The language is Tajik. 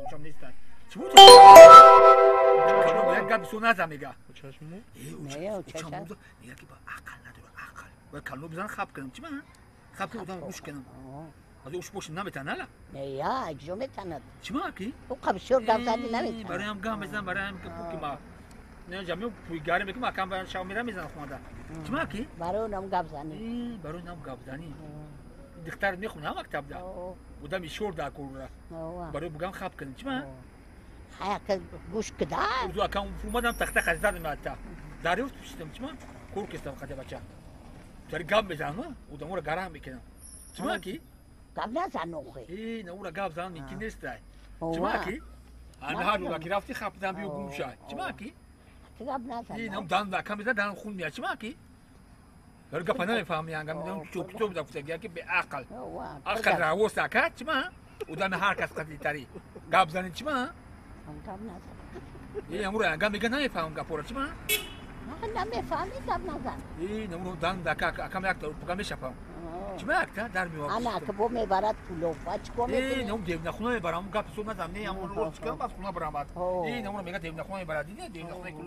Учам нестай. Чӣ буд? Як гап су наза мега. Учашму? Э, учам буд. Мега ки ба ақл надора, ақл. Ва кално бизан хаб кунам. Чӣ ма? Хаб кунам, одам гӯш кунам. Аз уш бош наметана ла? Не, я, ҷо метанад. Чӣ ма ки? Ӯ қабшор гап зади наметанад. Бароям гап мезанам, бароям ки пуки ма. Не, ҷамъ пуйгари мекунам, акам барам шав мера мезанам хонада. Чӣ ма ки? Барои нам гап зани. Э, барои нам гап зани. Духтар мехонам мактабда. Одами шор дар кора. Барои бугам хаб кунам. Чӣ ма? Ҳаяка гӯш кида. Урду акам омадам тахта хазидам атта. Дарёфт пушидам, чӣ ма? Кор кистам хата бача. Тари гап мезанам, одаморо гарам мекунам. Чӣ ма ки? Гап назан охе. Э, на ура гап зан мумкин нестай. Чӣ ма ки? Ана ҳар ҷо ки рафти хаб зан биё гум шай. Чӣ ма ки? Гап назан. Э, нам дан акам мезан дан хун меяд. Чӣ ма ки? Гар гапа намефаҳмӣ, ангам медонам чӯ китоб да гуфта ки беақл. Ақл равост ака, чӣ ма? Одами ҳар кас қатитари. Гап зани чӣ ма? Гап назан. Э, амура ангам мега намефаҳмам гапора, чӣ ма? Намефаҳмӣ, гап назан. Э, намуро дан ака акам як пуга мешапам. Чӣ ма якта дар меояд? Ана ки бо мебарад пуло, ба чӣ кор Э, мекунӣ? нам девнахона мебарам, гап со назам, не, амуро чӣ кардам, баъд хона барам баъд. Э, намуро мега девнахона мебарад, дидӣ, девнахонаи куло.